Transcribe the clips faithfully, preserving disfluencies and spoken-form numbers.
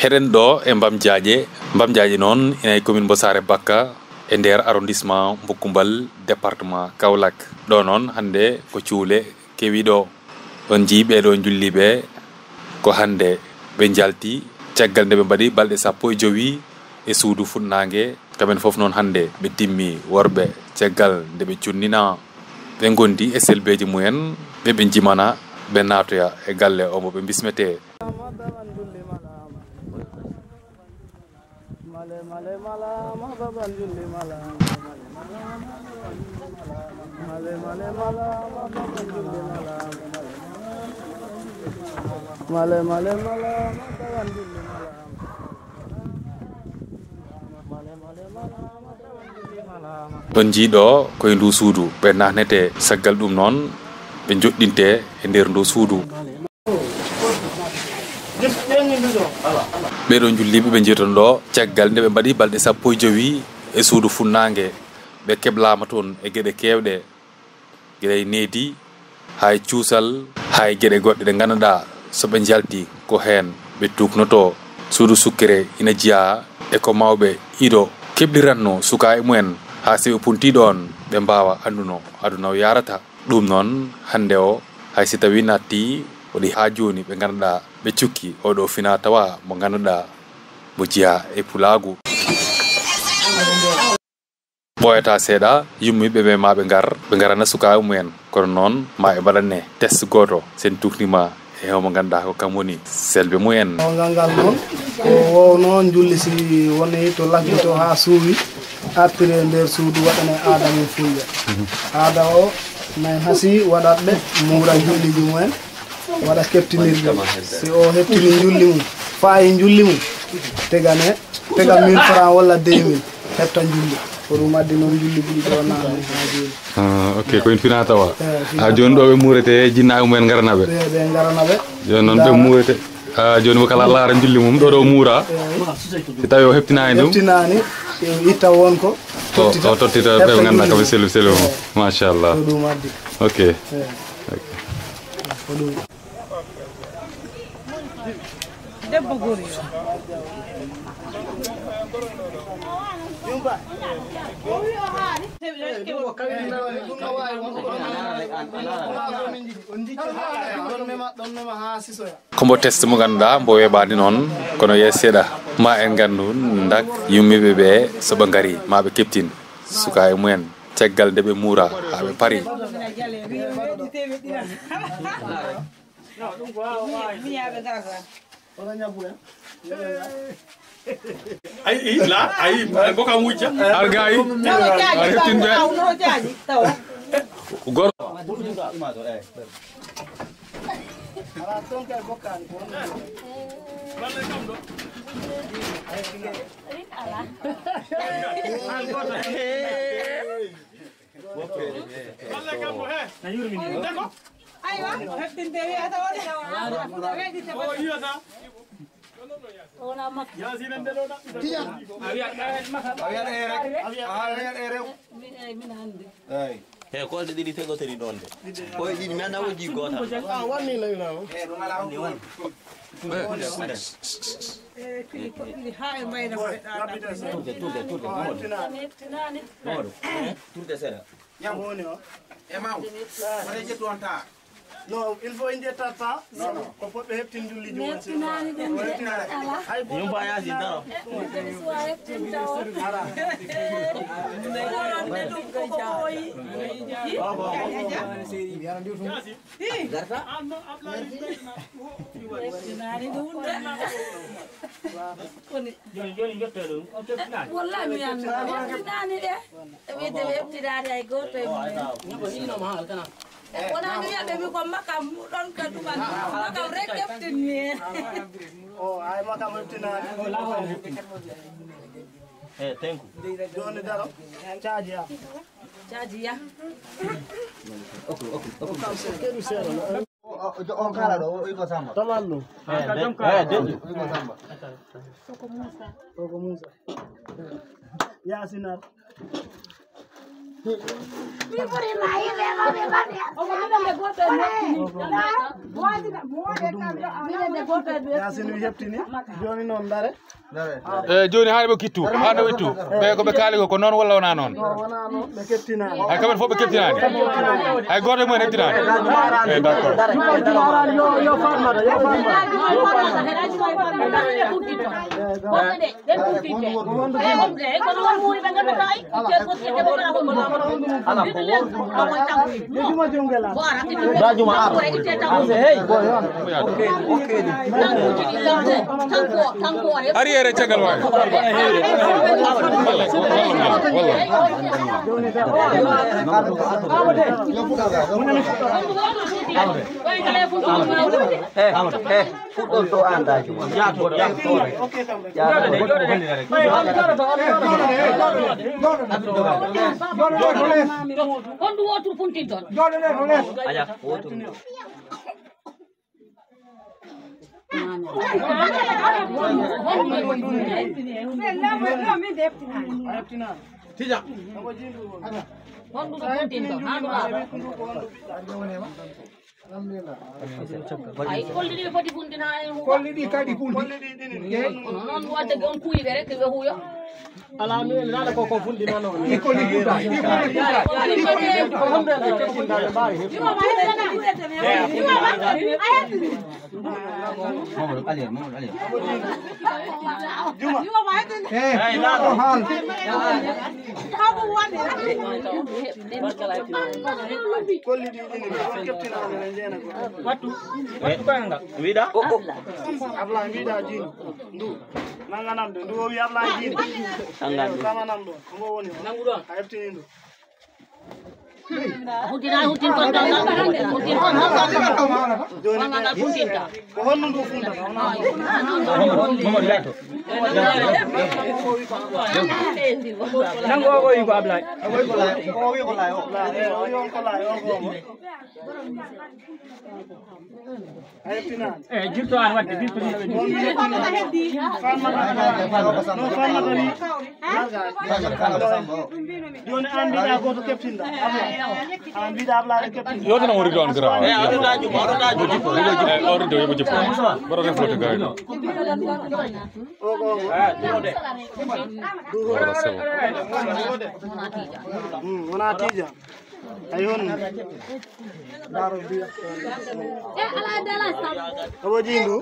Heɗen ɗo e Mbam Jaaƴe. Mbam Jaaƴe noon ina e commune mbo Saare Bakka, e nder arrondissement mbo Kumbal, département Kaolack. Ɗo noon hannde ko cuule kewi ɗo. On njii ɓeeɗo njulliiɓe ko hannde ɓe njalti, caggal nde ɓe mbaɗi balɗe sappo e jowi e suudu fuɗnaange. Kamɓe fof noon hannde ɓe timmi worɓe caggal nde ɓe cunnina. Ɓe ngondi e selbeeji mumen, ɓe ɓe njimana, ɓe naatoya e galle o mo ɓe bismetee. On njii ɗo ko e ndu suudu ɓe naatnetee, caggal ɗum noon ɓe njoɗɗintee e nder ndu suudu. Ɓeeɗo njulliiɓe ɓe njeeton ɗo, caggal nde ɓe mbaɗi balɗe sappo e jowi e suudu funnaange, ɓe keblaama toon e geɗe keewɗe, gila e needi, haa e cuusal, haa e geɗe goɗɗe ɗe ngannduɗaa so ɓe njalti ko heen ɓe tuuknotoo. Suudu sukkere ina jeyaa e ko mawɓe ido kebliranno sukaaɓe mumen haa si ɓe puntii ɗoon ɓe mbaawa annduno aduna o yaarata. Ɗum noon hannde o hay si tawii naattii waɗi haa jooni ɓe ngannduɗaa ɓe cukki oɗo finaa-tawaa mo ngannduɗaa mo jeyaa e pulaagu. Ɓooyataa seeɗa, yummiiɓe ɓe maa ɓe ngar, ɓe ngarana sukaaɓe mumen. Kono noon maa ɓe mbaɗanne test gooto, sen tuukniima e homo ngannduɗaa ko kam woni selbe mumen. O ngal ngal noon ko wowno njulli si woni to lafito haa suuwi, artiri e nder suudu waɗane aada mum fulɓe. Aada o nay hasi waɗatɓe muura njulliiji mumen, waɗa keptinirde. Si o heptini njulli mum, faayi njulli mum, tegane, tega mille francs walla deux mille, hepta njulli. Ko ɗum addi noon njulli ɓuri ɗo naamni haa jooni. Ah, ok, ko en finaa-tawaa. Eh, finaa-tawaa. Ah, jooni ɗo ɓe muurete, jinnaaɓe mumen ngarana ɓe. Ɓe, ɓe ngarana ɓe. Jooni noon ɓe muurete. Ah, jooni mo kala laara njulli mum, ɗo ɗo muura. Eh. Si tawi o heptinaani ɗum. Heptinaani, itta won ko. O, tottita. O tottita, ɓe ngannda ko ɓe sellu, sellu mum. Eh. Machallah. Ko ɗum addi. Ok. Eh. Ok. Ko ɗum. Debbo gori. Ko mbo test mo ngannduɗaa mbo weeɓaani noon, kono yeeso seeɗa ma en nganndu ndak yummiiɓe ɓe so ɓe ngari ma ɓe keptin sukaaɓe mumen caggal nde ɓe muura haa ɓe pari. Ay, ay, la, ay, ay, boka wujja. Ar gaay, ar heptin be. Gor. Aywa, o heɓtinte wiyata o de. O wiyata. O wona makko. Yasinen de ɗo ɗaɓɓita. A wiyat, a wiyat makka. A wiyat e rek. A wiyat e rek. Min, eh, min hannde. Eyi. He, kolɗe ɗiɗi tegotiri ɗon de. Koye ɗiɗi, mi anndaa ko jii gootal. A wanni nawi nawo. Eyi, ɗum alaa. Wanni, wanni. Eh, kili ko ɗiɗi haa e mbayna ko ɓe ɗaɗa. Turde, turde, turde, Mamadou. Heɓtinaani. Mamadou, eh, turde seeɗa. Ñam woni o. E maw. Wona ƴettu on taa. Non, il faut en ƴetta taa. Non, non. Ko fotɓe heɓtin julli juma. Heɓtinaani ɗum de. Alaa. Yumba Yaasin daro. Heɓtinde so a heɓtinta o. Alaa. Ɗum ko ko o yi. Baba, baba. Garta. Heɓtinaani ɗum de. Koni. Jooni, jooni, njottoo ɗum. On heɓtinaani. Wallahi mi anndaa. Heɓtinaani de. Ɓe wiide ɓe heɓtinaani hay gooto e mumen. Wonaa mi wiya ɓe mi ko makam ɗon ka duman. Makam rek heɓtinmi en. O, ay makam heɓtinaani. Eh, thank you. Jooni daro. Caaji ya. Caaji ya. O, o, on kala ɗo, o iko Samba. Taman ɗum. Eh, de, eh, de. O iko Samba. Koko Musa. Koko Musa. Yasinar. Yaasin, mi heɓtini. Jooni noon, ndare. E jooni, haa ɓe kittu, haa ɓe ittu. Ɓe ko ɓe kaali ko, ko noon walla wonaa noon? Wonaa noon, ɓe keɓtinaani. Hay kamɓe fof ɓe keɓtinaani? Hay gooto e mumen heɓtinaani? E, d'accord. Yo, yo farmata, yo farmata. Ala ko wonde. Ba juma ar. Hey. Arrière caggal waay. Walla, walla, walla. Hey, hey. Fuɗɗon to an, Ba juma. Jaato, jaato. Honɗum wootur puntinton? Aja, wootur. Tija. Honɗum puntinton? Haa ɗum Ay, kolli ɗi foti funtina en huuwa. Kolli ɗi kadi funti. Kono noon wonde on kuuyi ɓe rek ɓe huuyo. Ala mi en nana ko ko funti noon. Ɗi kolli ɗi ɗa. Ɗi kolli ɗi ɗa. Ɗi kolli ɗi ɗa. Ko honde ɓe keɓtinta ɓe mbawi heɓ. Mamadou Aliou, Mamadou Aliou. Juma. Eh, ko haal. Kolli ɗi ɗini ɓe keɓtina ɓe jeena ko. Wattu. Wattu koy nga. Wiɗa? Abla, wiɗa jini. Ndu. Nanganam de. Ndu o wi Abla jini. Nangan ɗum. Kamanam ɗo. Ko ngo woni o? Nangu ɗon. A heɓtini ndu. Hutina, hutin ton ton. Hutin ton ton. Jooni wanga ngal funtinta. Ko honno ndu funtata? Mamadou, Mamadou, yaato. Nangu o, o wi ko Ablaye. O wi ko Laay o. Laay o, o wi on ko Laay o, o wi on ko. A heɓtinaani. Eh, jirto an wadde, jirto ni. On mi heɓtinaani. Farmata ni. No farmata ni. Jooni an mbiɗa gooto keɓtinɗa. An mbiɗa Ablaye keɓtinɗa. Yewtana mo rido on gara. Eh, o rido jippo, o rido jippo. Eh, o rido yoɓo jippo. Mboɗo reflote gari. O ko, o ko. Wala, c'est bon. Hmm, wona tija. Ay, honno? Omo jiindu.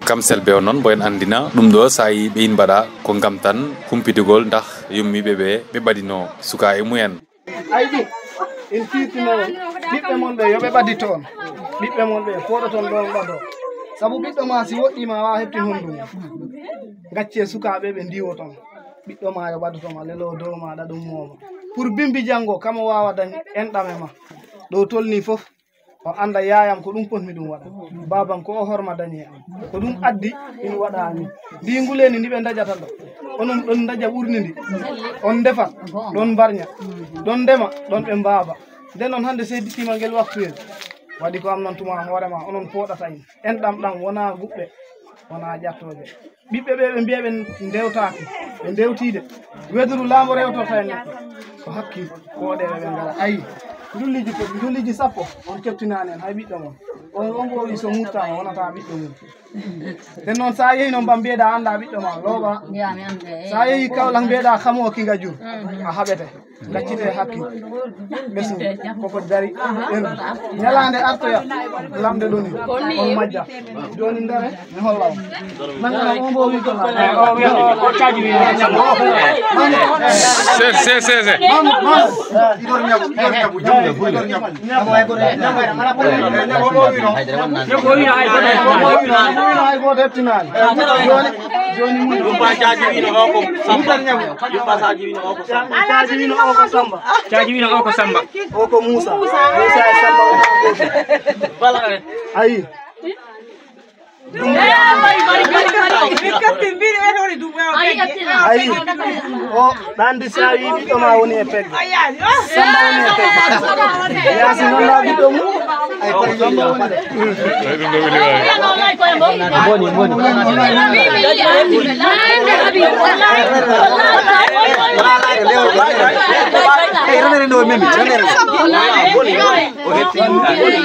Kam selbe o noon, mbo en anndina ɗum ɗo, so a yii ɓe in mbaɗa ko ngam tan humpitugol ndax yummiiɓe ɓe, ɓe ɓadino suka e mumen. Ay ɗum, en fiirtino ɓiɓɓe mon ɓe, yo ɓe ɓadito on. Ɓiɓɓe mon ɓe, fooɗoton ɗo on ɓado. Sabu ɓiɗɗo ma si woɗɗii ma, a waawaa heɓtin honɗum. Gaccee sukaaɓe ɓe ndiiwoton. Ɓiɗɗo ma yo ɓadoto ma, lelo dow ma, ɗaɗum mooma. Pour bimbi janngo, kamo waawa dañ enɗam e ma. Ɗo tolnii fof, o annda yaayam ko ɗum potmi ɗum waɗa. Baabam ko o horma dañi e am. Ko ɗum addi min waɗa ni. Ndi nguleeni ndi ɓe ndaƴata ɗo. Onon ɗon ndaƴa ɓurni ndi. On ndefa, ɗon mbarña, ɗon ndema, ɗon ɓe mbaaba. Nden noon hannde seeditiima ngel waktuyel. Waɗi ko am noon tuma hoore ma, onon pooɗata en. Enɗam ɗam wonaa guɓɓe, wonaa ƴattooje. Ɓiɓɓe ɓe ɓe mbiya ɓe ndewtaaki, ɓe ndewtiide. Weduru laambo rewtorta en neɗɗo. Ko hakkil, ko ɗeɓe ɓe ngara. Ayi, ndulliiji fof, ndulliiji sappo, on keɓtinaani en, hay ɓiɗɗo mon. On, on mboowi so muttaama, wonata ɓiɗɗo mum. Nden noon, so a yehi noon, mbam mbiyeɗa annda ɓiɗɗo ma, looɓa. So a yehi Kawlak, mbiyeɗa xamoo ki nga jur, a haɓete. Gaccite hakkil. Ɓesngu, koko dari. En, ñalaande artoya, lamnde ɗoni, on majja. Jooni ndare, mi holla on. Nangana on mbo wi ko la. Se, se, se, se. Mamu, mamu. Idor ñabu, idor ñabu, idor ñabu. Hay gooto heɓtinaani. Jooni, jooni mun. Ɗum ba caaji wino o ko Samba. Ɗum ba caaji wino o ko Samba. Caaji wino o ko Samba. O ko Muusa. Muusa e Samba o ko gooto. Ayi. Ayi, o ɗandi si a wi ɓiɗɗo ma woni e pegge. Samba woni e pegge. Yaasi noon na ɓiɗɗo mum. Ay, ko Samba woni de. Boni, boni.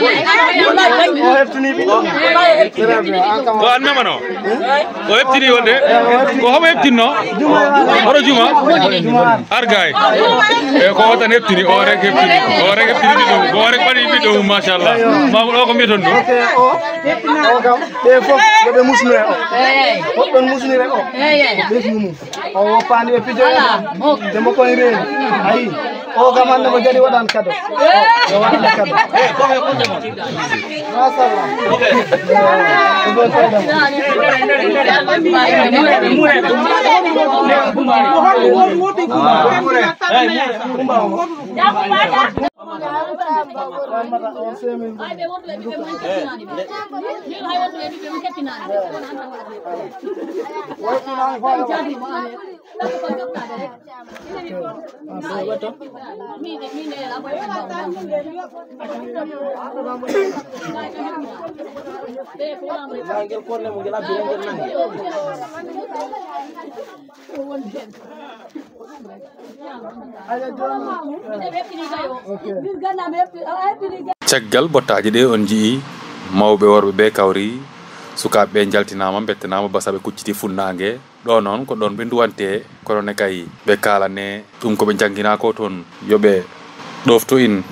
O heɓtini ɓiɗɗo. Ko an memano? O heɓtini wonde? Ko homo heɓtinno? Hoto juma? Argay. E ko o tan heɓtini, o rek heɓtini, o rek heɓtini ɓiɗɗo mum, ko o rek ɓaɗi ɓiɗɗo mum, machallah. Mamoudou, o ko mbiyaton ɗum? Ok, o, o kam, ɓe fof, yo ɓe musnu e o. Woɗɗon musnire o. Ɓesnu mum. O woppaani e pijo e ɗam. Te mbo koye reeni. Ayi. O kam hannde mo jadi waɗan kado. O waɗan kado. Machallah. Ko ɗo tawi ɗam. Caggal bottaaji ɗe on nji'i, mawɓe worɓe ɓe kawri, sukaaɓe ɓe njaltinaama, mbettanaama basa ɓe kucciti funnaange. Ɗo noon ko ɗoon ɓe nduwante, kono ne kay ɓe kaalane ɗum ko ɓe njannginaa ko toon, yo ɓe ɗofto in,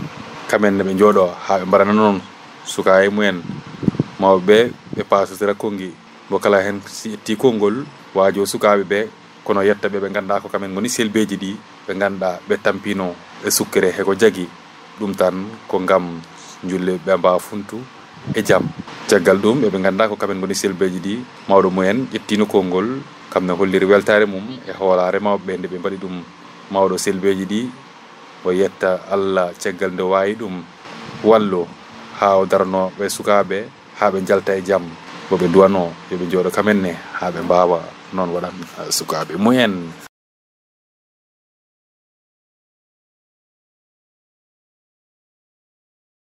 kamen ne ɓe njooɗo haa ɓe mbarana noon sukaaɓe mumen. Mawɓe ɓe, ɓe paasotira konngi, mo kala heen si ƴetti konngol, waajoo sukaaɓe ɓe, kono yetta ɓe ɓe nganndaa ko kamen ngoni selbeeji ɗi, ɓe nganndaa ɓe tampino e sukkere he ko jagi. Ɗum tan ko ngam njulle ɓe mbaawa funtu e jam. Caggal ɗum, eɓe nganndaa ko kamen ngoni selbeeji ɗi. Mawɗo mumen ƴettino konngol, kam ne holliri weltaare mum e hoolaare mawɓe ɓe nde ɓe mbaɗi ɗum. Mawɗo selbeeji ɗi, o yetta Allah caggal nde waawi ɗum wallo haa o daranoo ɓe sukaaɓe haa ɓe njalta e jam. Mo ɓe duwanoo yo ɓe njooɗo kamen ne haa ɓe mbaawa noon waɗan sukaaɓe mumen.